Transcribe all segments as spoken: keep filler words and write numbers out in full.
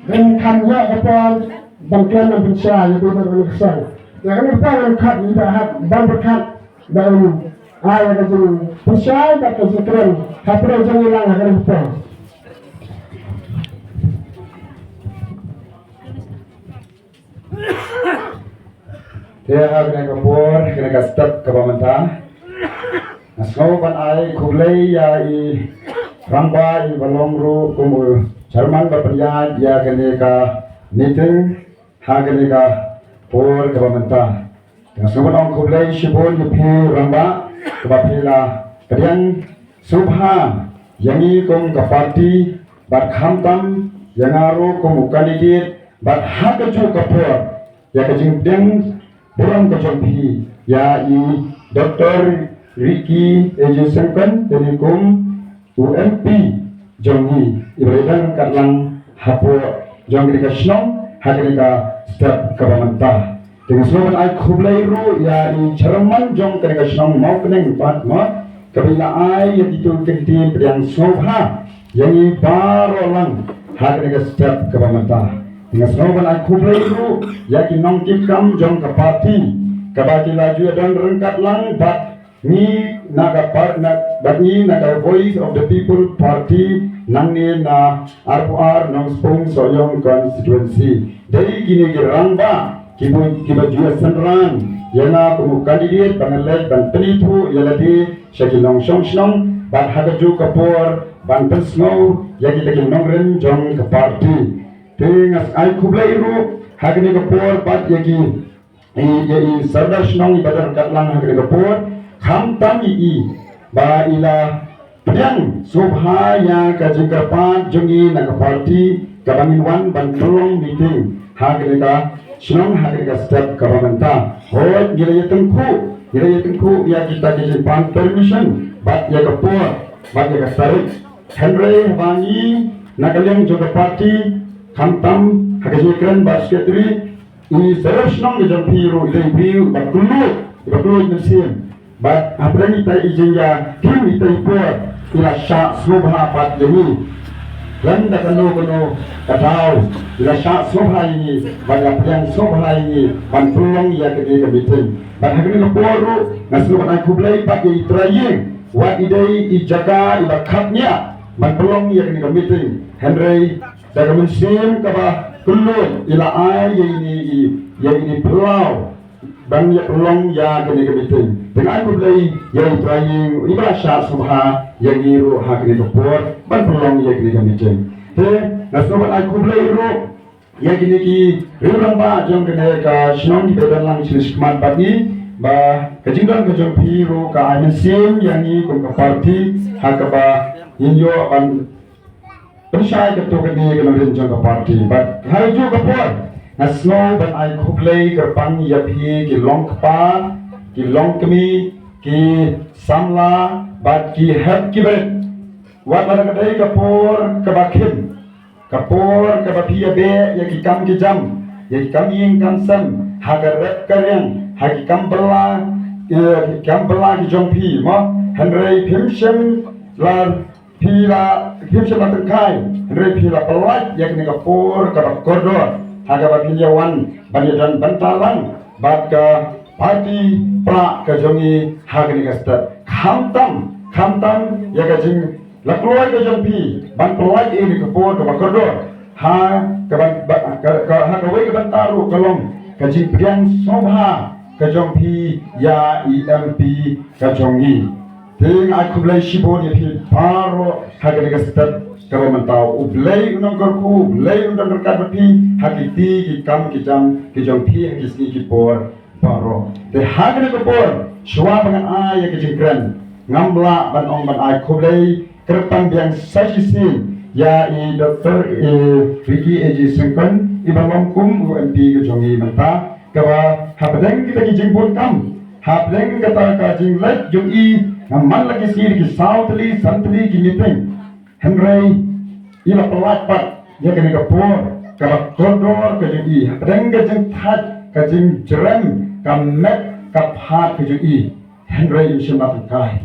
Ban kham ïa ka por ban kren ban pynshai ïa ka por ban kren. Ïa kane ka por ban khot ïa ka hap ban pyrkhat ban ai ïa ka jingpynshai bad ka jingkren hapdeng jong ngi lang ha kane ka por. Te ha kane ka por, kane ka step kaba mynta, nga sngew ban ai khublei ïa i rangbah iba long ruh kum u chairman ba pynïaid ïa kane ka meeting ha kane ka por kaba mynta. Te nga sngew ban ong khublei shibun ïa phi rangbah kaba phi la pdiang sngewbha ïa ngi kum ka party bad khamtam ïa nga ruh kum u candidate bad ha kajuh ka por ïa ka jingpdiang burom ka jong phi ïa i Doctor Ricky A J Syngkon, te ni kum u M P jong ngi, iba la ïadon ryngkat lang hapoh jong kane ka shnong ha kane ka step kaba mynta. Te nga sngew ban ai khublei ruh ïa i chairman jong kane ka shnong Mawkneng pat mo, kaba i la ai ïa kito ki kyntien pdiang sngewbha ïa ngi baroh lang ha kane ka step kaba mynta. Te nga sngew ban ai khublei ruh ïa ki nongkitkam jong ka party kaba ki la ju ïadon ryngkat lang bad ngi na ka par-, na, bad ngi na ka Voice of the People Party nangne na arphew ar Nongspung Sohiong constituency. Dei kine ki rangbah kiba, kiba ju ïasynran ïa nga kum u candidate ba ngan leit ban pynithuh ïa lade sha ki nongshong shnong bad ha kajuh ka por ban pynsngew ïa kita ki nongrim jong ka party. Te nga ai khublei ruh ha kane ka por bad ïa ki i, i, i sordar shnong iba don ryngkat lang ha kane ka por, khamtam i, i ba i la pdiang sngewbha ïa ka jingkyrpad jong i na ka party kaba ngin wan ban pynlong meeting ha kane ka shnong ha kane ka step kaba mynta. Hooid, ngi la ïatyngkhuh, ngi la ïatyngkhuh ïa kita ki jingpan permission bad ïa ka por bad ïa ka tarik. Hynrei haba ngi na ka liang jong ka party, khamtam ha ka jingkren bad secretary, i sordar shnong ka jong phi ruh i dei briew ba kylluid, ba kylluid mynsiem. Bad hapdeng ita i jingïakhih ita i por i la shah sngewbha bad ïa ngi. Lem da kano kano ka daw i la shah sngewbha ïa ngi bad i la pdiang sngewbha ïa ngi ban pynlong ïa kane ka meeting. Bad ha kane ka por ruh nga sngew ban ai khublei bad ïa i Trai Ïing wat i dei i jaka iba khapngiah ban pynlong ïa kane ka meeting. Hynrei da ka mynsiem kaba kylluid i la ai ïa ine i, ïa ine i phyllaw ban ïa pynlong ïa kane ka meeting. Te nga ai khublei ïa i Trai Ïing iba la shah sngewbha ïa ngi ruh ha kane ka por ban pynlong ïa kane ka meeting. Te nga sngew ban ai khublei ruh ïa kine ki riew rangbah jong kane ka shnong kiba don lang sha khmat bad ngi, ba ka jingdon ka jong phi ruh ka ai mynsiem ïa ngi kum ka party ha kaba ngin ïoh ban pynshai katto katne ka nongrim jong ka party. Bad ha kajuh ka por nga sngew ban ai khublei kyrpang ïa phi ki long kpa, ki long kmie, ki samla bad ki hep ki barit. Wat la ka dei ka por kaba khim, ka por kaba phi ïa beh ïa ki kam ki jam, ïa ki kam ïing kam sem, ha ka rep ka riang, ha ki kam bylla, eh, ki kam bylla ki jong phi mo. Hynrei phim shym la, phi la, phim shym la tyngkai, hynrei phi la pyllait ïa kane ka por kaba kordor ha kaba phi ïa wan ban ïa don bynta lang bad ka party pla ka jong i ha kane ka step. Khamtam, khamtam ïa ka jing la kloi ka jong phi ban pyllait ïa kane ka por kaba kordor ha kaba, ba, ka, ka, ha kawei ka bynta ruh ka long ka jingpdiang sngewbha ka jong phi ïa i M P ka jong ngi. Te nga ai khublei shibun ïa phi baroh ha kane ka step kaba mynta. U Blei un nang kyrkhu, U Blei un nang ryngkat bad phi ha kiti ki kam ki jam ki jong phi ha ki sngi ki por baroh. Te ha kane ka por shuwa ba ngan ai ïa ka jingkren, ngam lah ban ong ban ai khublei kyrpang biang sa shisien ïa i Doctor, eh, Ricky A J Syngkon, iba long kum u M P ka jong i mynta, kaba hapdeng kita ki jingbun kam, hapdeng kata ka jingleit jong i, ngam man la ki sngi ki saw tylli san tylli ki meeting. Hynrei i la pyllait pat ïa kane ka por kaba kordor ka jong i, hapdeng ka jingthait, ka jingjrem, ka met ka phad ka jong i. Hynrei im shym la tyngkai.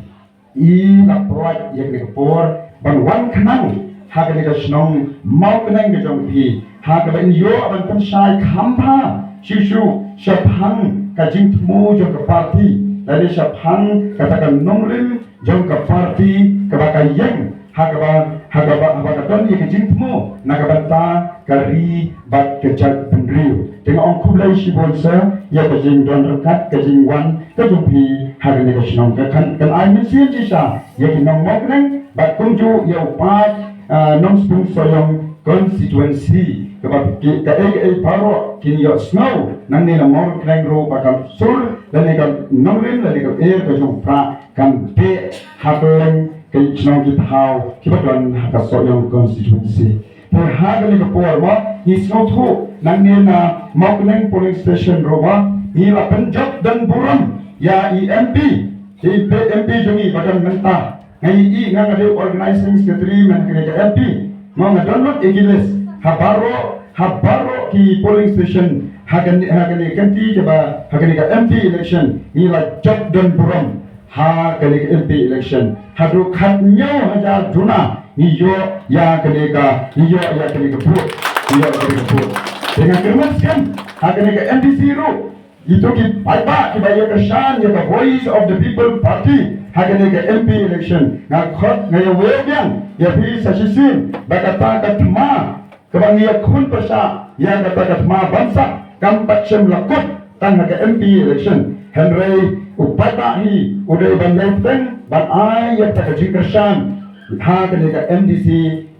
I la pyllait ïa kane ka por ban wan khnang ha kane ka shnong Mawkneng ka jong phi, ha kaba in ïoh ban pynshai kham bha shuh shuh shaphang ka jingthmu jong ka party, lane shaphang kata ka nongrim jong ka party kaba ka ïeng ha kaba, ha kaba, ha kaba ka don ïa ka jingthmu na ka bynta ka ri bad ka jaitbynriew. Te nga ong khublei shibun sha ïa ka jingdon ryngkat, ka jingwan ka jong phi ha kane ka shnong. Kan, kan ai mynsiem shisha ïa ki nong Mawkneng bad kumjuh ïa u paid, ah, Nongspung Sohiong constituency, kaba ki, kaei kaei baroh kin ïohsngew nangne na Mawkneng ruh ba ka sur lane ka nongrim lane ka er ka jong u Prah kan beh ha kylleng ki shnong ki thaw kiba don ha ka Sohiong constituency. Te ha kane ka por mo, ngi sngewthuh nangne na Mawkneng polling station ruh mo, ngi la pynjop don burom ïa i M P, i M P jong ngi ba don mynta. Nga ïohi, nga nga dei organizing secretary man kane ka M P. Mo, nga don lut ïa ki list ha baroh, ha baroh ki polling station ha kane, ha kane ka M P, kaba ha kane ka M P election ngi la jop don burom ha kane ka M P election. Haduh khathynñiew hajar duna ngi ïoh ïa kane ka, ngi ïoh ïa kane ka vote, ngi ïoh ïa kane ka vote. Te nga kyrmen skhem ha kane ka M D C ruh, ito ki paidbah kiba ïa kyrshan ïa ka Voice of the People Party ha kane ka M P election. Nga khot, nga ïa wei biang ïa phi sa shisien ba kata ka thma kaba ngi ïa khun pyrshah ïa kata ka thma ban sah kam pat shym la kut tang ha ka M P election. Hynrei u paidbah hi u dei ban ïai bteng ban ai ïa kata ka jingkyrshan ha kane ka M D C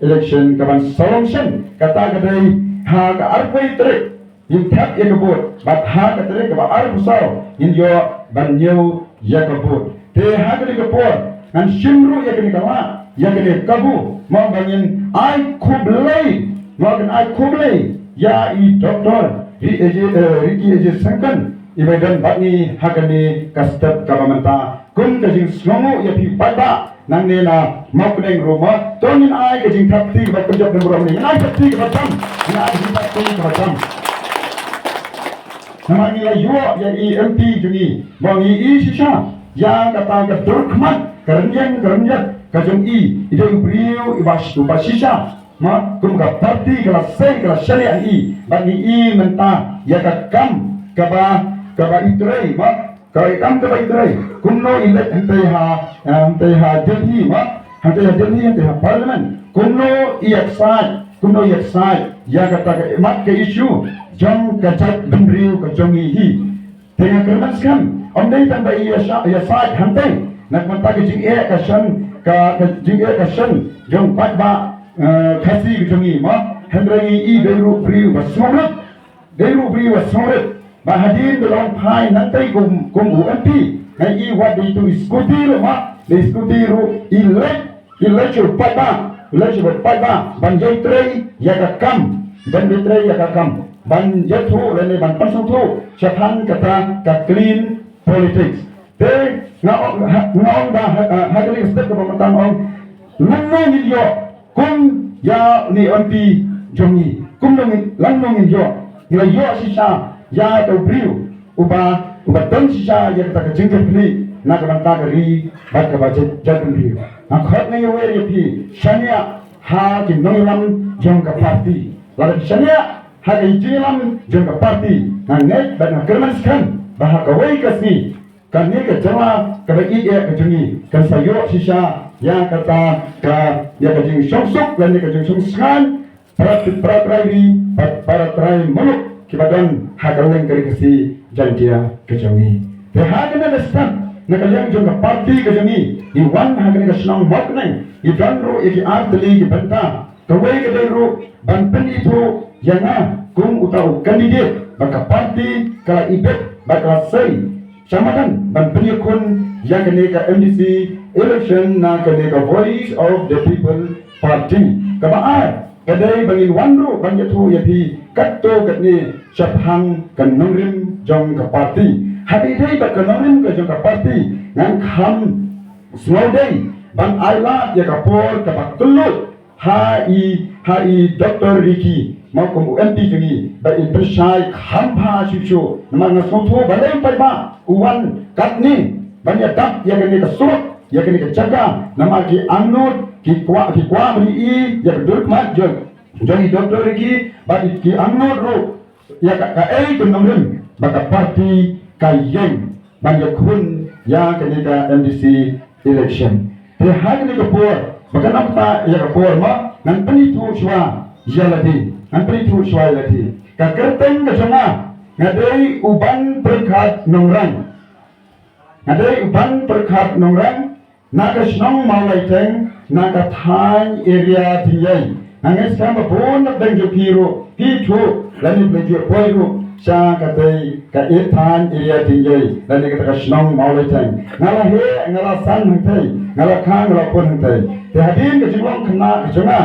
election kaban sa long shen. Kata ka dei ha ka arphew tarik ngin thep ïa ka vote, bad ha ka tarik kaba arphew saw ngin ïoh ban ñiew ïa ka vote. Te ha kane ka por ngan shim ruh ïa kane ka lad, ïa kane ka kabu, mo, ba ngin ai khublei, mo, ngin ai khublei ïa i Doctor Ri-, Eje, eh, Ricky Eje Syngkon, iba don bad ngi ha kane ka step kaba mynta kum ka jingsngewnguh ïa phi paidbah nangne na Mawkneng ruh mo. To ngin ai ka jingthap kti kaba kynjop na burom ne. Ngin ai thap kti kaba jam. Ngin ai ka jingthap kti kaba jam. Namar ngi la ïoh ïa i M P jong ngi, ba ngi i shisha ïa kata ka dur khmat, ka rynïeng ka rynïat ka jong i. I dei u briew iba, uba shisha, ma, kum ka party ka la sei, ka la shaniah ïa i. Bad ngi i mynta ïa ka kam kaba, kaba i trei, ma, ka kam kaba i trei, kumno i leit hangtei ha, eh, hangtei ha Delhi, ma, hangtei ha Delhi, hangtei ha Parliament, kumno i ïaksaid, kumno i ïaksaid ïa kata ka mat ka issue jong ka jaitbynriew ka jong ngi hi. Te nga kyrmen skhem, ym dei tang ba i ïa sha-, ïasaid hangtei na ka bynta ka jingeh ka shen, ka, ka jingeh ka shen jong paidbah, eh, Khasi ka jong ngi, ma, hynrei ngi i dei ruh briew ba sngewrit. Dei ruh briew ba sngewrit, ba hadien ba long phai nangtei kum, kum u M P, nga i wat dei tu i skuti ruh, ma, dei skuti ruh i leit, i leit sha u paidbah, i leit sha u paidbah ban ïai trei ïa ka kam, ban ïai trei ïa ka kam, ban ïathuh lane ban pynsngewthuh shaphang kata ka clean politics. Te nga ong, ha, nga ong ba ha, ha, ha kane ka step kaba mynta nga ong, lano ngin ïoh kum ïa une u M P jong ngi, kumno ngin, lano ngin ïoh? Ngi la ïoh shisha ïa uta u briew uba, uba don shisha ïa kata ka jingkyrpad na ka bynta ka ri bad kaba jait, jaitbynriew. Nga khot, nga ïa wer ïa phi, shaniah ha ki nongïalam jong ka party. Lada phi shaniah ha ki jingïalam jong ka party, nga ngeit bad nga kyrmen skhem ba ha kawei ka sngi kane ka jylla kaba ïeit ka jong ngi kan sa ïoh shisha ïa kata ka, ïa ka jingshongsuk lane ka jingshongsngaiñ para, para trai ri, para, para trai muluk kiba don ha ka liang ka ri Khasi Jaiñtia ka jong ngi. Te ha kane ka step na ka liang jong ka party ka jong ngi, ngi wan ha kane ka shnong Mawkneng, ngi don ruh ïa ki ar tylli ki bynta. Kawei ka dei ruh ban pynithuh ïa nga kum uta u candidate ba ka party ka la ibit ba ka la sei sha madan ban pynïakhun ïa kane ka M D C election na kane ka Voice of the People Party. Kaba ar ka dei ba ngin wan ruh ban ïathuh ïa phi katto katne shaphang ka nongrim jong ka party. Haba ïadei bad ka nongrim ka jong ka party, ngan kham sngewdei ban ailad ïa ka por kaba kylluid ha i, ha i Doctor Ricky, ma, kum u M P jong ngi, ba in pynshai kham bha shuh shuh. Namar nga sngewthuh balei paidbah u wan katne ban ïadap ïa kane ka surok, ïa kane ka jaka, namar ki angnud ki kwah, ki kwah ban ïohi ïa ka dur khmat jong, jong i Doctor Ricky, bad ki angnud ruh ïa ka, kaei ka nongrim ba ka party ka ïeng ban ïakhun ïa kane ka M D C election. Te ha kane ka por, ba kan ym ktah ïa ka por mo, ngan pynithuh shuwa ïa lade, ngan pynithuh shuwa ïa lade. Ka kyrteng ka jong nga, nga dei u Banpyrkhat Nongrang. Nga dei u Banpyrkhat Nongrang, na ka shnong Mawlaiteng, na ka thaiñ area Dingiei. Nga ngeit skhem ba bun na pdeng jong phi ruh phi ithuh lane phi la ju poi ruh sha katei ka thaiñ area Dingiei lane kata ka shnong Mawlaiteng. Nga la heh, nga la san hangtei, nga la kha, nga la pun hangtei. Te hadien ka jinglong khynnah ka jong nga,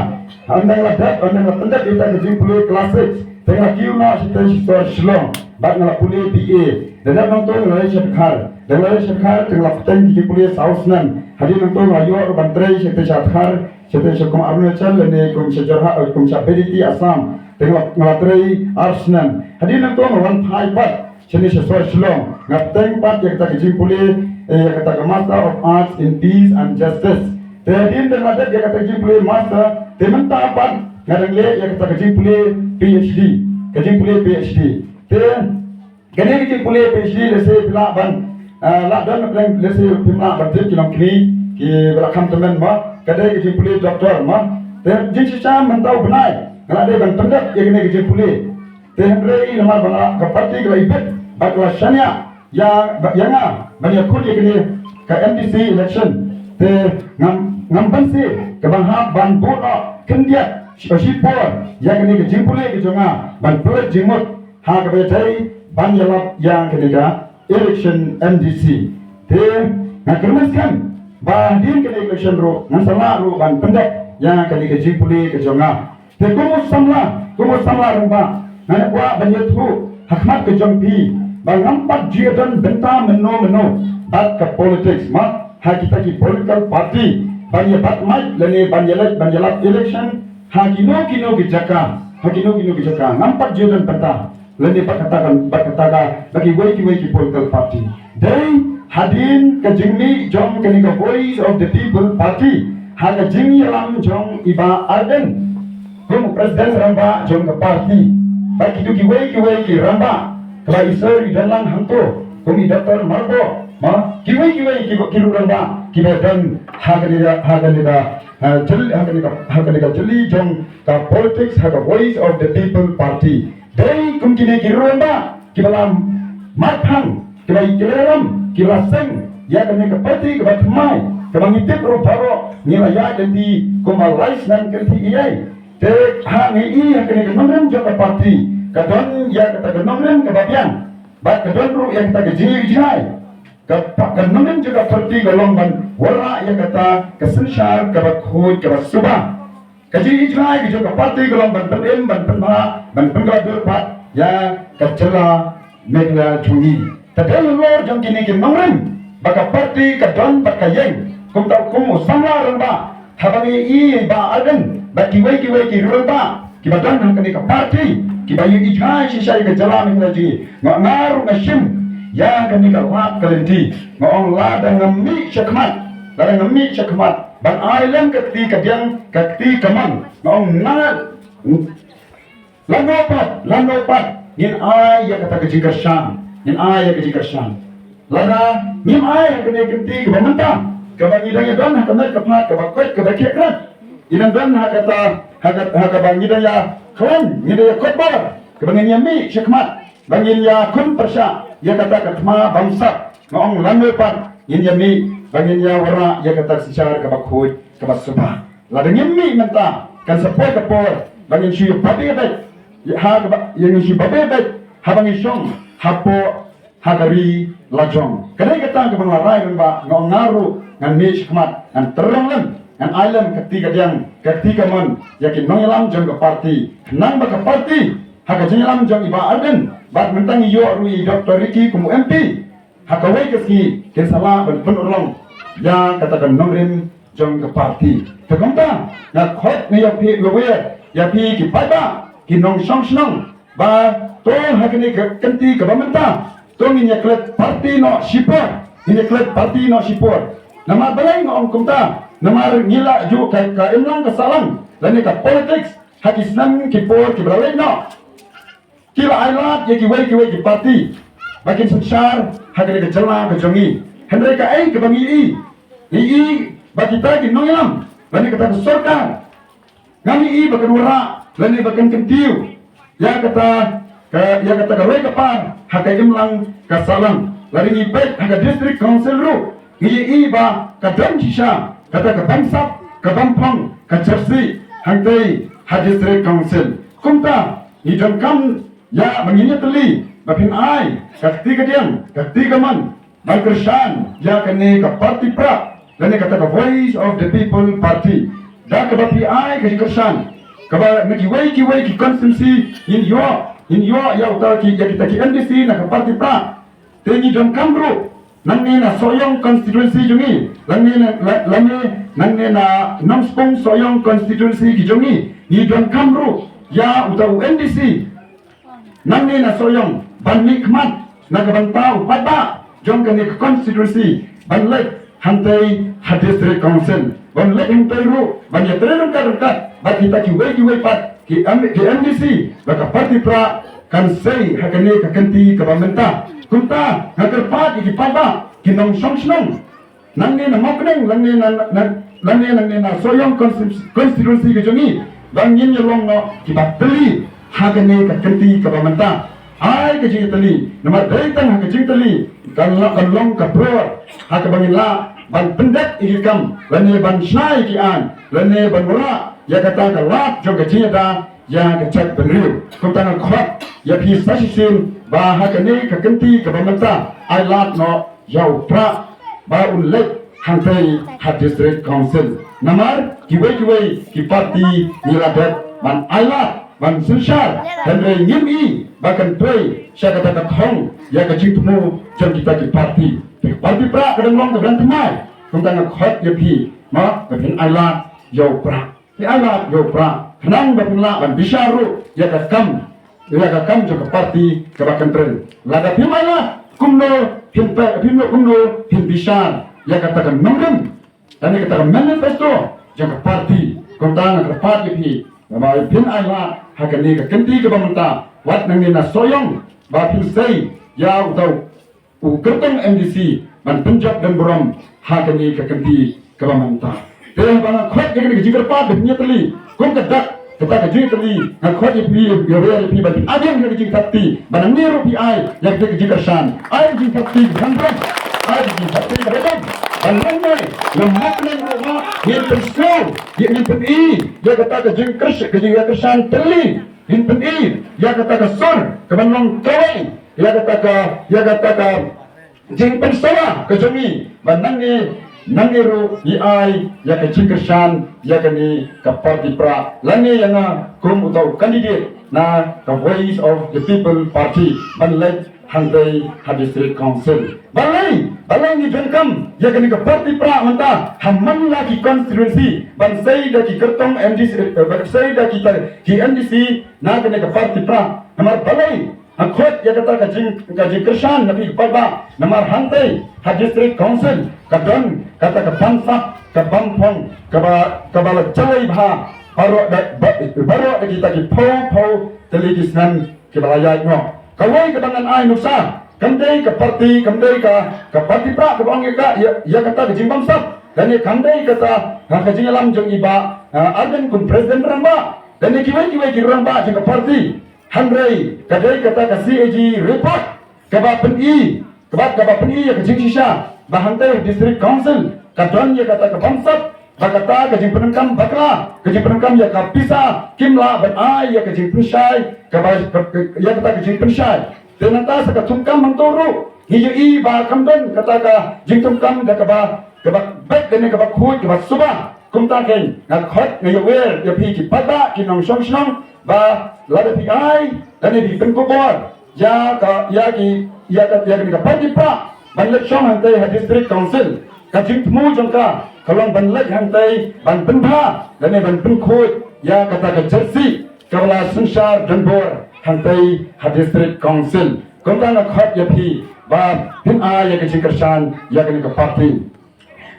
ynda nga la dep, ynda nga la pyndep ïa ka jingpule class six, te nga la kiew noh shatei sha sor Shillong bad nga la pule B A. Da dep nangto nga la leit sha Dkhar. Da nga la leit sha Dkhar te nga la bteng ki jingpule saw snem. Hadien nangto nga la ïoh ruh ban trei shatei sha Dkhar, shatei sha kum Arunachal lane kum sha Jorhat, eh, kum sha B D T Assam. Te nga la, nga la trei ar snem. Hadien nangto nga la wan phai pat shane sha sor Shillong. Nga bteng pat ïa kata ka jingpule, eh, ïa kata ka Master of Arts in Peace and Justice. Te hadien da nga la dep ïa kata ka jingpule master, te mynta pat nga dang leh ïa kata ka jingpule P H D. Ka jingpule P H D. Te kane ka jingpule P H D, lehse phi lah ban, ah, lah don na pdeng, lehse phim lah ban tip ki longkmie kiba la kham tymmen mo, ka dei ka jingpule doctor mo. Te jingshisha mynta u bnai nga la dei ban pyndep ïa kane ka jingpule. Te hynrei namar ba nga la, ka party ka la ibit bad ka la shaniah ïa, ïa nga ban ïakhun ïa kane ka M D C election. Te ngam, ngam banse kaba hap ban buh noh khyndiat shipor ïa kane ka jingpule ka jong nga ban pynleit jingmut ha kaba ïadei ban ïalap ïa kane ka election M D C. Te nga kyrmen skhem ba hadien kane election ruh ngan sa lah ruh ban pyndep ïa kane ka jingpule ka jong nga. Te kum u samla, kum u samla rangbah, nga kwah ban ïathuh ha khmat ka jong phi ba ngam pat ju ïadon bynta mynno mynno bad ka politics, ma ha kita ki political party ban ïa bat mic lane ban ïaleit ban ïalap election ha kino kino ki jaka, ha kino kino ki jaka. Ngam pat ju ïadon bynta lane bad kata ka, bad kata ka, bad kiwei kiwei ki political party. Dei hadien ka jingmih jong kane ka Voice of the People Party ha ka jingïalam jong i Bah Ardent kum u president rangbah jong ka party, bad kito kiwei kiwei ki rangbah kiba i sir i don lang hangto, kum i Doctor Myrboh, ma kiwei kiwei ki, ki rangbah kiba don ha kane ka, ha kane ka, ha jyl-, ha kane ka, ha kane ka jylli jong ka politics, ha ka Voice of the People Party. Dei kum kine ki rangbah kiba la mat phang, kiba ïalam, kiba la seng ïa kane ka party kaba thymmai, kaba ngi tip ruh baroh ngi la ïaid lynti kumba lai snem kynthih ïa. Te ha ngi i ha kane ka nongrim jong ka party ka don ïa kata ka nongrim kaba biang, bad ka don ruh ïa kata ka jingïohi jngai. Ka pa-, ka nongrim jong ka party ka long ban wanrah ïa kata ka synshar kaba khuid kaba suba. Ka jingïohi jngai ka jong ka party ka long ban pynim, ban pynbha, ban pynkylla dur pat ïa ka jylla Meghalaya jong ngi. Te dei halor jong kine ki nongrim ba ka party ka don bad ka ïeng. Kumta kum u samla rangbah, haba ngi i Bah Ardent bad kiwei kiwei ki rangbah kiba don ha kane ka party kiba ïohi jngai shisha ïa ka jylla Meghalaya jong ngi, nga, nga ruh nga shim ïa kane ka lad ka lynti. Nga ong lada ngam mih shakhmat, lada ngam mih shakhmat ban ai lem ka kti kadiang, ka kti kamon, nga ong na, lano pat, lano pat ngin ai ïa kata ka jingkyrshan, ngin ai ïa ka jingkyrshan. Lada ngim ai ha kane ka kti kaba mynta, kaba ngi dang ïa don ha ka met ka phad kaba koit kaba kheh krat, ngi dang don ha kata, ha ka, ha kaba ngi dang ïa khlaiñ, ngi dang ïa kotbor, kaba ngin ïa mih shakhmat ba ngin ïa khun pyrshah ïa kata ka thma bamsap. Nga ong lano pat ngin ïa mih ba ngin ïa wanrah ïa kata ka synshar kaba khuid kaba suba. Lada ngim mih mynta, kan sa poi ka por ba ngin shu ïa babe beit ha kaba, ïa ngin shu ïa babe beit haba ngi shong hapoh ha ka ri lajong. Ka dei kata kaba nga la rai rangbah, nga ong nga ruh ngan mih shakhmat, ngan tyrrong lem, ngan ai lem ka kti kadiang, ka kti kamon ïa ki nongïalam jong ka party, khnang ba ka party ha ka jingïalam jong i Bah Ardent bad mynta ngi ïoh ruh i Doctor Ricky kum u M P, ha kawei ka sngi kin sa lah ban pynurlong ïa kata ka nongrim jong ka party. Te kumta nga khot ïa phi, nga wer ïa phi ki paidbah, ki nongshong shnong, ba to ha kane ka kynti kaba mynta to ngin ïa klet party noh shipor, ngin ïa klet party noh shipor. Namar balei nga ong kumta? Namar ngi la ju ka, ka imlang ka sahlang lane ka politics ha ki snem ki por kiba la leit noh. Ki la ai lad ïa kiwei kiwei ki party ba kin synshar ha kane ka jylla ka jong ngi. Hynrei kaei kaba ngi i, ngi i ba kita ki nongïalam lane kata ka sorkar, ngam i ba kan wanrah lane ba kan kyntiew ïa kata ka, ïa kata ka roi ka par ha ka imlang ka sahlang. Lada ngi peit ha ka District Council ruh, ngi i ba ka don shisha kata ka bamsap, ka bamphong, ka jersey hangtei ha District Council. Kumta ngi donkam ïa ba ngin ïatylli ba phin ai ka kti ka diang, ka kti ka mon ban kyrshan ïa kane ka party prah lane kata ka Voice of the People Party. Da kaba phi ai ka jingkyrshan kaba na kiwei kiwei ki constituency ngin ïoh, ngin ïoh ïa uta ki, ïa kita ki M D C na ka party prah. Te ngi donkam ruh nangne na Sohiong constituency jong ngi, lane na, la-, lane nangne na Nongspung Sohiong constituency ki jong ngi, ngi donkam ruh ïa uta u M D C nangne na Sohiong ban mihkhmat na ka bynta u paidbah jong kane ka constituency ban leit hangtei ha District Council, ban leit hangtei ruh ban ïatrei ryngkat ryngkat bad kita kiwei kiwei pat ki M-, ki M D C ba ka party prah kan sei ha kane ka kynti kaba mynta. Kumta nga kyrpad ïa ki paidbah, ki nongshong shnong nangne na Mawkneng, nangne na, na, nangne, nangne na Sohiong constitu-, constituency ka jong ngi, ba ngin ïa long noh kiba tylli ha kane ka kynti kaba mynta. Ai ka jingtylli, namar dei tang ha ka jingtylli kan la-, kan long ka por ha kaba ngin lah ban pyndep ïa ki kam lane ban shna ïa ki aiñ lane ban wanrah ïa kata ka lad jong ka jingïada ïa ka jaitbynriew. Kumta nga khot ïa phi sa shisien ba ha kane ka kynti kaba mynta ai lad noh ïa u prah ba un leit hangtei ha District Council. Namar kiwei kiwei ki party ngi la dep ban ai lad ban synshar, hynrei ngim i ba kan trei sha kata ka thong ïa ka jingthmu jong kita ki party. Te ka party prah ka dang long kaba dang thymmai. Kumta nga khot ïa phi, mo, ba phin ai lad ïa u prah. Phi ai lad ïa u prah khnang ba phin lah ban bishar ruh ïa ka kam, ïa ka kam jong ka party kaba kan trei. Lada phim ai lad, kumno phin pe-, phim, kumno phin bishar ïa kata ka nongrim, lane kata ka manifesto jong ka party? Kumta nga kyrpad ïa phi ba phin ai lad ha kane ka kynti kaba mynta, wat nangne na Sohiong, ba phin sei ïa uta u kyrtong M D C ban pynjop don burom ha kane ka kynti kaba mynta. Te haba nga khot ïa kane ka jingkyrpad ba phin ïatylli kum ka dak kata ka jingtylli, nga khot ïa phi, ïa phi, ïa phi ban phin ai ïa ka jingthap kti, ba nangne ruh phi ai ïa ka jingkyrshan, ai ka jingthap kti ka dang burom, ai ka jingthap kti ka dang burom. Ba nangne na Mawkneng ruh ma ngin pynsngew, ngin pyni ïa kata ka jingkyrshan, ka jingkyrshan tylli, ngin pyni ïa kata ka sur kaban long kawei ïa kata ka, ïa kata ka jingpynsawa ka jong ngi, ba nangne, nangne ruh ngi ai ïa ka jingkyrshan ïa kane ka party prah, lane ïa nga kum uta u candidate na ka Voice of the People Party ban leit hangtei ha District Council. Balei, balei ngi donkam ïa kane ka party prah mynta ha man la ki constituency ban sei da ki kyrtong M D C, eh, ban sei da kita ki M D C na kane ka party prah? Namar balei? Nga khot ïa kata ka jing, ka jingkyrshan na phi paidbah, namar hangtei ha District Council ka don kata ka bamsap, ka bamphong kaba, kaba la jai bha baroh da, ba-, baroh da kita ki phew phew tylli ki snem kiba la ïaid noh. Kawei kaba ngan ai nuksa, kam dei ka party, kam dei ka, ka party prah kaba ong ïa ka, ïa, ïa kata ka jingbamsap, lane kam dei kata, ha, ka jingïalam jong i Bah, ah, Ardent kum President rangbah, lane kiwei kiwei ki rangbah jong ka party. Hynrei ka dei kata ka C A G report kaba pyni, kaba, kaba pyni ïa ka jingshisha ba hangtei District Council ka don ïa kata ka bamsap, ba kata ka jingpyndonkam bakla, ka jingpyndonkam ïa ka pisa, kim lah ban ai ïa ka jingpynshai, kaba, ka, ka, ïa kata ka jingpynshai. Te nangta sa ka thungkam hangto ruh ngi ïohi ba kam don kata ka jingthungkam da kaba, kaba beit, kane kaba khuid, kaba suba. Kumta kein nga khot, nga ïawer ïa phi ki paidbah, ki nongshong shnong, ba lada phi ai, lane phi pynkhubor ïa ka, ïa ki, ïa ka, ïa kane ka party prah ban leit shong hangtei ha District Council, ka jingthmu jong ka ka long ban leit hangtei ban pynbha lane ban pynkhuid ïa kata ka jersey kaba la synshar donbor hangtei ha District Council. Kumta nga khot ïa phi ba phin ai ïa ka jingkyrshan ïa kane ka party.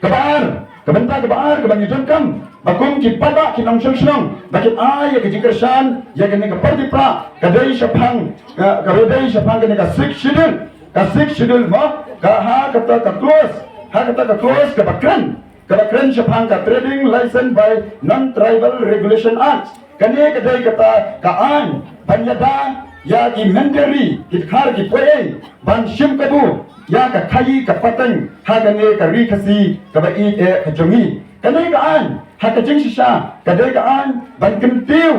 Kaba ar, Ka bynta kaba ar kaba ngi donkam ba kum ki paidbah ki nongshong shnong ba kin ai ïa ka jingkyrshan ïa kane ka party prah, ka dei shaphang, ka, ka dei shaphang kane ka Sixth Schedule. Ka Sixth Schedule mo, ka ha kata ka clause, ha kata ka clause kaba kren, kaba kren shaphang ka Trading License by Non-Tribal Regulation Act. Kane ka dei kata ka aiñ ban ïada ïa ki mynder ri, ki dkhar, ki poiei ban shim kabu ïa ka khaii ka pateng ha kane ka ri Khasi kaba ïeit eh ka jong ngi. Kane ka aiñ ha ka jingshisha ka dei ka aiñ ban kyntiew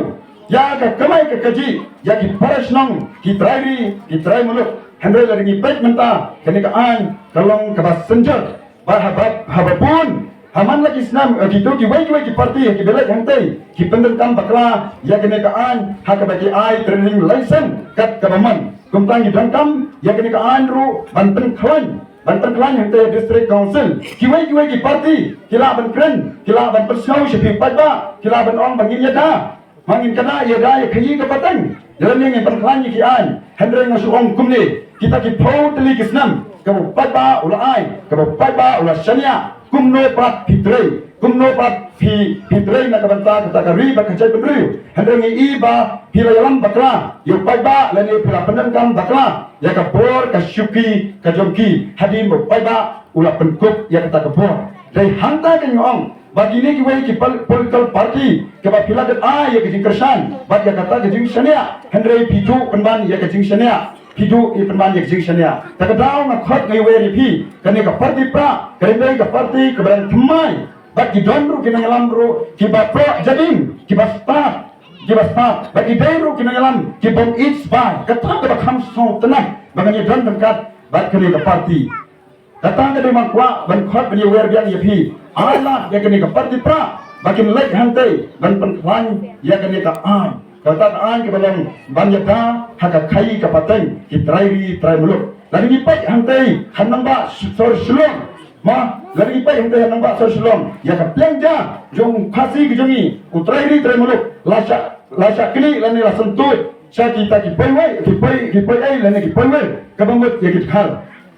ïa ka kamai ka kajih ïa ki para shnong, ki trai ri, ki trai muluk. Hynrei lada ngi peit mynta, kane ka aiñ ka long kaba synjor. Ba haba, haba bun, ha man la ki snem, eh, kito kiwei kiwei ki party, ki ba leit hangtei, ki pyndonkam bakla ïa kane ka aiñ ha kaba ki ai trading license kat kaba mon. Kumta ngi donkam ïa kane ka aiñ ruh ban pynkhlaiñ, ban pynkhlaiñ hangtei District Council. Kiwei kiwei ki party ki lah ban kren, ki lah ban pynsngew sha phi paidbah, ki lah ban ong ba ngin ïada, ma ngin kynnoh ïada ïa khaii ka pateng. Ïa lade ngin pynkhlaiñ ïa ki aiñ. Hynrei nga shu ong kumne, kita ki phew tylli ki snem kaba u paidbah u la ai, kaba u paidbah u la shaniah. Kumno pat phi trei, kumno pat phi, phi trei na ka bynta kata ka ri bad ka jaitbynriew. Hynrei ngi i ba phi la ïalam bakla ïa u paidbah lane phi la pyndonkam bakla ïa ka bor ka shuki ka jong ki hadien ba u paidbah u la pynkup ïa kata ka bor. Dei hangta ka nga ong ba kine kiwei ki pol-, political party kaba phi la dep ai ïa ka jingkyrshan bad ïa kata ka jingshaniah, hynrei phi duh pynban ïa ka jingshaniah, phi duh ïa pynban ïa ka jingshaniah. Ta ka daw nga khot nga ïawer ïa phi, kane ka party prah ka dei ka party kaba dang thymmai bad ki don ruh ki nongïalam ruh kiba proh jading, kiba stad, kiba stad, bad ki dei ruh ki nongïalam kibym ïeit spah. Kata kaba kham sngewtynnat ba ngan ïadon ryngkat bad kane ka party. Kata ka dei ma nga kwah ban khot ban ïawer biang ïa phi. Ai lad ïa kane ka party prah ba kin leit hangtei ban pynkhlaiñ ïa kane ka aiñ. Kata ka aiñ kaba long ban ïada ha ka khaii ka pateng ki trai ri trai muluk. Lada ngi peit hangtei ha nongbah sor Shillong, ma, lada ngi peit hangtei ha nongbah sor Shillong, ïa ka pliang ja jong u Khasi ka jong ngi, u trai ri trai muluk, la shah, la shah knieh lane la syntuid sha kita ki poiwei, ki poi, ki poiei lane ki poiwei kaba mut ïa ki dkhar.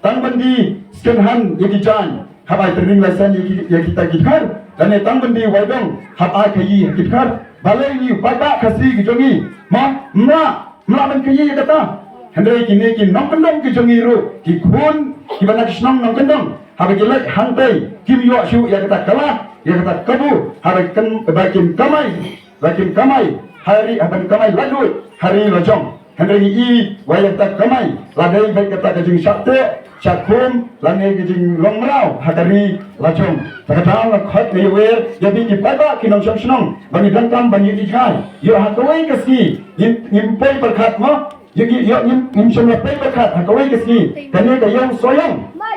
Tang ban die second hand ïa ki jaiñ haba ai trading license ïa ki, ïa kita ki dkhar, lane tang ban die waidong haba ai khaii ïa ki dkhar. Balei ngi u paidbah Khasi ki jong ngi, ma, mla, mla ban khaii ïa kata. Hynrei kine ki nongkyndong ki jong ngi ruh, ki khun kiba na ki shnong nongkyndong, haba ki leit hangtei kim ïoh shuh ïa kata ka lad, ïa kata kabu, haba kin, ba kin kamai, ba kin kamai ha ri, haba kin kamai laitluid ha ri lajong. Hynrei ngi i wa ïa kata ka kamai la dei beit kata ka jingshah teh shah khum lane ka jinglong mraw ha ka ri lajong. Ta ka daw nga khot nga ïawer ïa phi ki paidbah ki nongshong shnong ba ngi donkam ban ïa ki jngai. Ïoh ha kawei ka sngi ngim, ngim poi pyrkhat mo. Ïoh, ïoh, ïoh ngim, ngim shym la poi pyrkhat ha kawei ka sngi. Kane ka ïew Sohiong,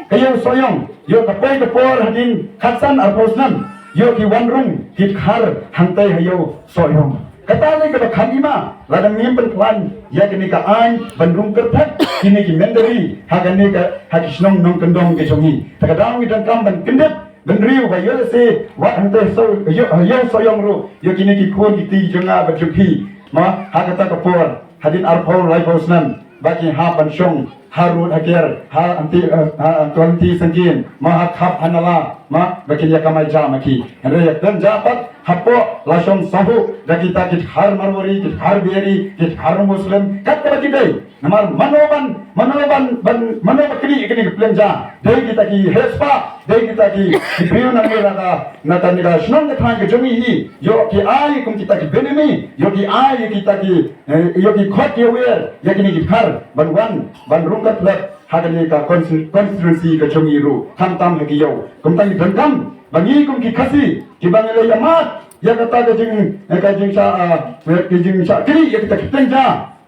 ka ïew Sohiong, ïoh ka poi ka por hadien khatsan arphew snem, ïoh ki wan rung ki dkhar hangtei ha ïew Sohiong. Kata ne kaba kham i ma, lada ngim pynkhlaiñ ïa kane ka aiñ ban rung kyrpad kine ki mynder ri ha kane ka, ha ki shnong nongkyndong ki jong ngi. Ta ka daw ngi donkam ban kyndit bynriew ba ïoh lehse wat hangtei Soh-, ïoh, ïoh Sohiong ruh ïoh kine ki khun ki kti jong nga bad jong phi, ma, ha kata ka por hadien arphew laiphew snem ba ki hap ban shong harud haker, ha hangtei, eh, ha hangtei sangkien, ma, ha khap ha nala, ma, ba kin ïa kamai ja ma ki. Hynrei ïa pynja pat hapoh la shong sahuh da kita ki dkhar Marwari, ki dkhar Bihari, ki dkhar Muslim, kat kaba ki dei. Namar mano ban, mano ban, ban, mano ba knieh ïa kine ki pliang ja? Dei kita ki heh spah, dei kita ki, ki briew na ngi na ka, na ka, na ka shnong ka thaiñ ka jong ngi hi. Ïoh ki ai kum kita ki benami, ïoh ki ai ïa kita ki, eh, ïoh ki khot ïawer ïa kine ki dkhar ban wan ban rung kyrpad ha kane ka consti-, constituency ka jong ngi ruh, khamtam ha ki ïew. Kumta ngi donkam ba ngi kum ki Khasi kiba ngi la ïa mad ïa kata ka jing, eh, ka jingshah, ah, ka jingshah knieh ïa kita ki pliang ja.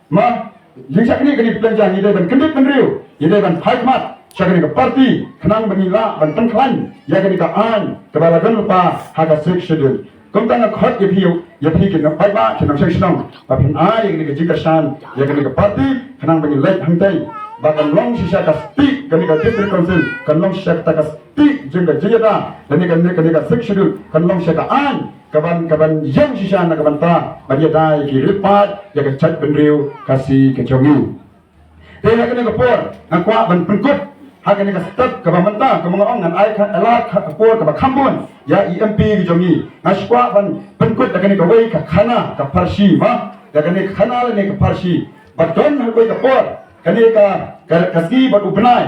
Ma, jingshah knieh kane ka pliang ja, ngi dei ban kyndit bynriew, ngi dei ban phai khmat sha kane ka party khnang ba ngin lah ban pynkhlaiñ ïa kane ka aiñ kaba la don lypa ha ka Sixth Schedule. Kumta nga khot ïa phi, ïa phi ki nongpaidbah, ki nongshong shnong, ba phin ai ïa kane ka jingkyrshan ïa kane ka party khnang ba ngin leit hangtei, ba kan long shisha ka stieh kane ka District Council, kan long shisha kata ka stieh jong ka jingïada, kane ka, kane ka Sixth Schedule kan long shisha ka aiñ kaban, kaban ïeng shisha na ka bynta ban ïada ïa ki riewpaid, ïa ka jaitbynriew Khasi ka jong ngi. Te ha kane ka por nga kwah ban pynkup Ha kane ka step kaba mynta, kaba nga ong ngan ai ka, la ka por kaba kham bun ïa i M P ka jong ngi. Nga sngewkwah ban pynkut da kane kawei ka khana ka pharshi, ma, da kane ka khana lane ka pharshi. Ba don ha kawei ka por, kane ka, ka, ka sngi bad u bnai,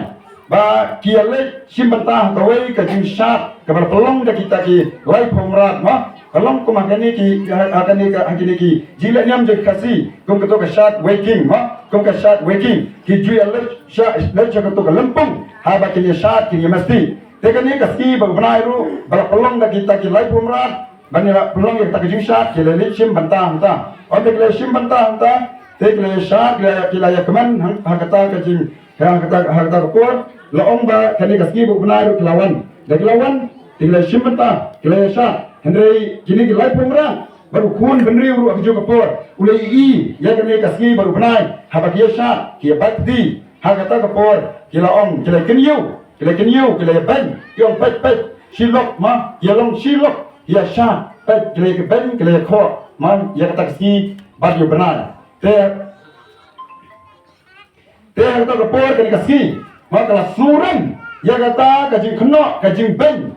ba ki ïa leit shim bynta ha kawei ka jingshad kaba la pynlong da kita ki laiphew mrad, ma. Ka long kum ha kane ki, ha, ha kane ka, ha kane ki jingleh niam jong ki Khasi, kum kato ka shad wei king, ma, kum ka shad wei king. Ki ju ïa leit sha, leit sha kato ka lympung haba kin ïa shad, kin ïa masti. Te kane ka sngi bad u bnai ruh ba la pynlong da kita ki laiphew mrad, ban ïa la pynlong ïa kita ki jingshad, ki la leit shim bynta hangta. Ynda ki la shim bynta hangta, te ki la ïa shad, ki la, ki la ïa kmen ha, ha kata ka jing, ha kata, ha kata ka por. La ong ba kane ka sngi bad u bnai ruh ki la wan. Da ki la wan, te ki la shim bynta, ki la ïa shad. Hynrei kine ki laiphew mrad bad u khun bynriew ruh ha kajuh ka por u la ïohi ïa kane ka sngi bad u bnai, haba ki ïa shad, ki ïa bat kti. Ha kata ka por ki la ong, ki la kynñiew, ki la kynñiew, ki la ïa beiñ, ki ong, peit, peit, shi lok, ma, ïa long shi lok, ïa shad, peit, ki la ïa beiñ, ki la ïa khoh, ma, ïa kata ka sngi bad ïa u bnai. Te, te ha kata ka por kane ka sngi, ma, ka la sureng ïa kata ka jingkynnoh, ka jingbeiñ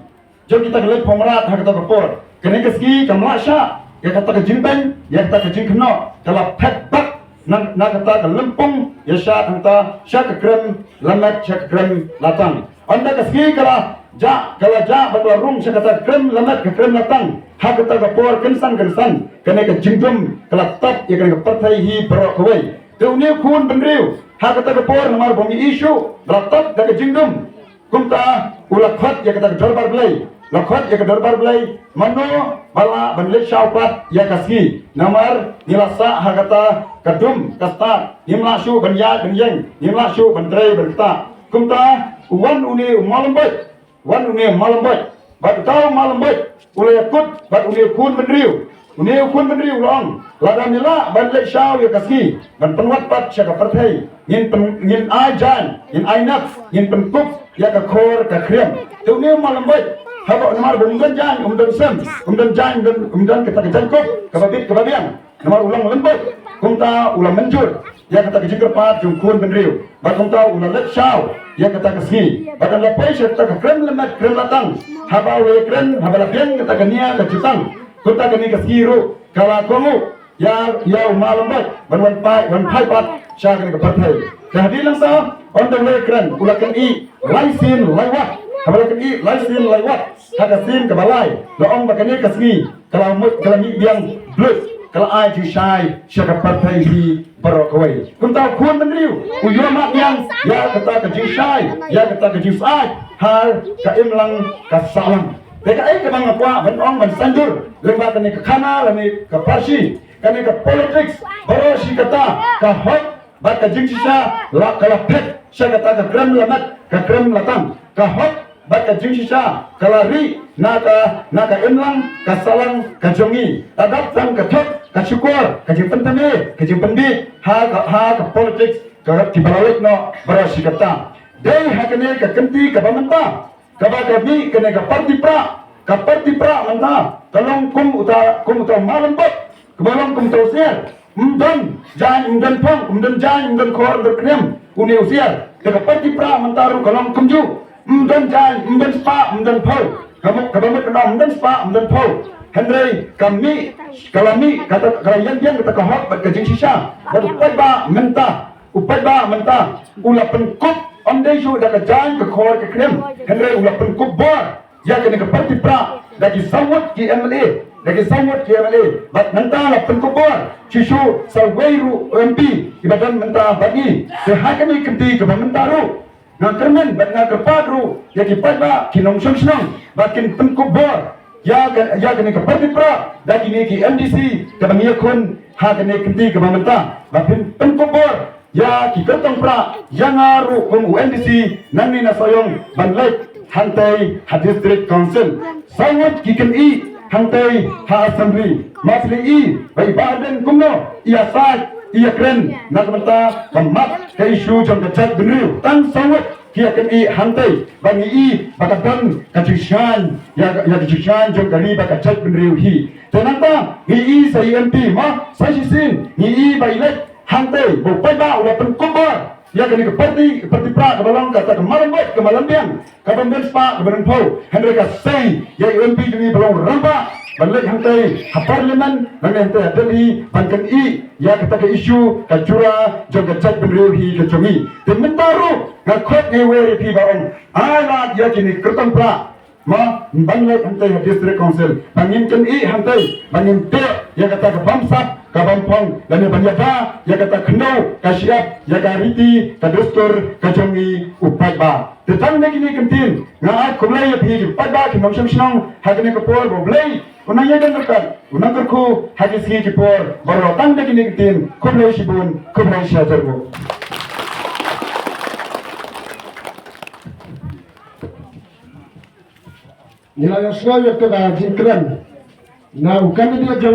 jong kita ki laiphew mrad ha kata ka por. Kane ka sngi kam lah shah ïa kata ka jingbeiñ, ïa kata ka jingkynnoh, ka la phet bak na, na kata ka lympung ïa shad hangta sha ka Krem Lamet, sha ka Krem Latang. Ynda ka sngi ka la jah, ka la jah bad ka la rung sha kata ka Krem Lamet, ka Krem Latang, ha kata ka por kynsan kynsan kane ka jingdum ka la tap ïa kane ka pyrthei hi baroh kawei. Te une u khun bynriew ha kata ka por namar ba um ïohi shuh ba la tap da ka jingdum, kumta u la khot ïa kata ka dorbar Blei, la khot ïa ka dorbar Blei, mano ba lah ban leit shaw pat ïa ka sngi, namar ngi la sah ha kata ka dum ka stad, ngim lah shuh ban ïaid ban ïeng, ngim lah shuh ban trei ban ktah. Kumta u wan une u Malamboit, wan une u Malamboit, bad uta u Malamboit u la ïakut bad une u khun bynriew. Une u khun bynriew u la ong, lada me lah ban leit shaw ïa ka sngi ban pynwad pat sha ka pyrthei, ngin pyn, ngin ai jaiñ, ngin ai nep, ngin pynkup ïa ka khor ka khriam. Te une u Malamboit, haba namar ba um don jaiñ, um don sem, um don jaiñ, um don, um don kata ka jaiñkup kaba bit kaba biang, namar u long lymbot, kumta u la mynjur ïa kata ka jingkyrpad jong u khun bynriew. Bad kumta u la leit shaw ïa kata ka sngi. Bad ynda la poi sha kata ka Krem Lamet, Krem Latang, haba u la ïakren, haba la biang kata ka nia ka jutang, kumta kane ka sngi ruh ka la kohnguh ïa, ïa u Malamboit ban wan phai, wan phai pat sha kane ka pyrthei. Te hadien nangta, ynda u la ïakren, u la kynih lai sien lai wat. Haba la kynih lai sien lai wat, ha ka sien kaba lai, la ong ba kane ka sngi ka la mut, ka la mih biang bluit, ka la ai jingshai sha ka pyrthei hi baroh kawei. Kumta u khun bynriew u ïohmad biang ïa kata ka jingshai, ïa kata ka jingsyaid ha ka imlang ka sahlang. Te kaei kaba nga kwah ban ong ban saiñdur lyngba kane ka khana lane ka pharshi, kane ka politics baroh shi katta, ka hok bad ka jingshisha la, ka la phet sha kata ka Krem Lamet, ka Krem Latang. Ka hok bad ka jingshisha ka la rieh na ka, na ka imlang ka sahlang ka jong ngi. La dap tang ka thok, ka shukor, ka jingpyntame, ka jingpynbiej ha ka, ha ka politics ka, kiba la leit noh baroh shi katta. Dei ha kane ka kynti kaba mynta, kaba ka mih kane ka party prah, ka party prah mynta ka long kum uta, kum uta u Malamboit, kaba long kum uta u siar. Um don jaiñ, um don phong, um don jaiñ, um don khor, um don khriam, une u siar. Te ka party prah mynta ruh ka long kumjuh. Um don jaiñ, um don spah, um don phew. Kaba, kaba mut ka long um don spah, um don phew. Hynrei ka mih, ka la mih, kata, ka la ïeng biang kata ka hok bad ka jingshisha. Bad u paidbah mynta, u paidbah mynta u la pynkup, ym dei shuh da ka jaiñ, ka khor, ka khriam, hynrei u la pynkup bor ïa kane ka party prah da ki saw ngut ki M L A, da ki saw ngut ki M L A. Bad nangta la pynkup bor shisha sa wei ruh u M P kiba don mynta bad ngi. Te ha kane ka kynti kaba mynta ruh, nga kyrmen bad nga kyrpad ruh ïa ki paidbah, ki nongshong shnong, ba kin pynkup bor ïa ka, ïa kane ka party prah da kine ki M D C kaba ngi ïakhun ha kane ka kynti kaba mynta. Ba pyn, pynkup bor ïa ki kyrtong prah, ïa nga ruh kum u M D C nangne na Sohiong ban leit hangtei ha District Council. Saw ngut ki kynih hangtei ha Assembly. Ma phi la ïohi ba i Bah Ardent kumno i ïasaid, i ïakren na ka bynta ka mat ka issue jong ka jaitbynriew. Tang saw ngut ki ïakynih hangtei, ba ngi ïohi ba ka don ka jingshngaiñ ïa, ïa ka jingshngaiñ jong ka ri bad ka jaitbynriew hi. Te nangta ngi ïohi sa i M P, ma, sa shisien ngi ïohi ba i leit hangtei, ba u paidbah u la pynkup bor ïa kane ka party, party pra kaba long kata ka malam bot, ka malam biang, kaba ym don spah, kaba ym don phew. Hynrei ka sei ïa u M P jong ngi ba long rangbah ban leit hangtei ha parliament, lane hangtei ha Delhi ban kynnoh ïa kata ka issue ka jura jong ka jaitbynriew hi ka jong ngi. Te mynta ruh nga khot nga wer ïa phi ba ong, ai lad ïa kine ki kyrtong pra, ma, ban leit hangtei ha District Council, ba ngin kynnoh hangtei, ba ngin teh ïa kata ka bamsap, ka bamphong, lane ban ïada ïa kata khyndew ka shyiap, ïa ka riti ka dustur ka jong ngi u paidbah. Te tang da kine ki ktien nga ai khublei ïa phi ki paidbah ki nongshong shnong ha kane ka por ba U Blei un nang ïadon ryngkat, un nang kyrkhu ha ki sngi ki por baroh. Tang da kine ki ktien, khublei shibun, khublei shihajar nguh. Ngi la ïohsngew ïa ka jingkren na u candidate jong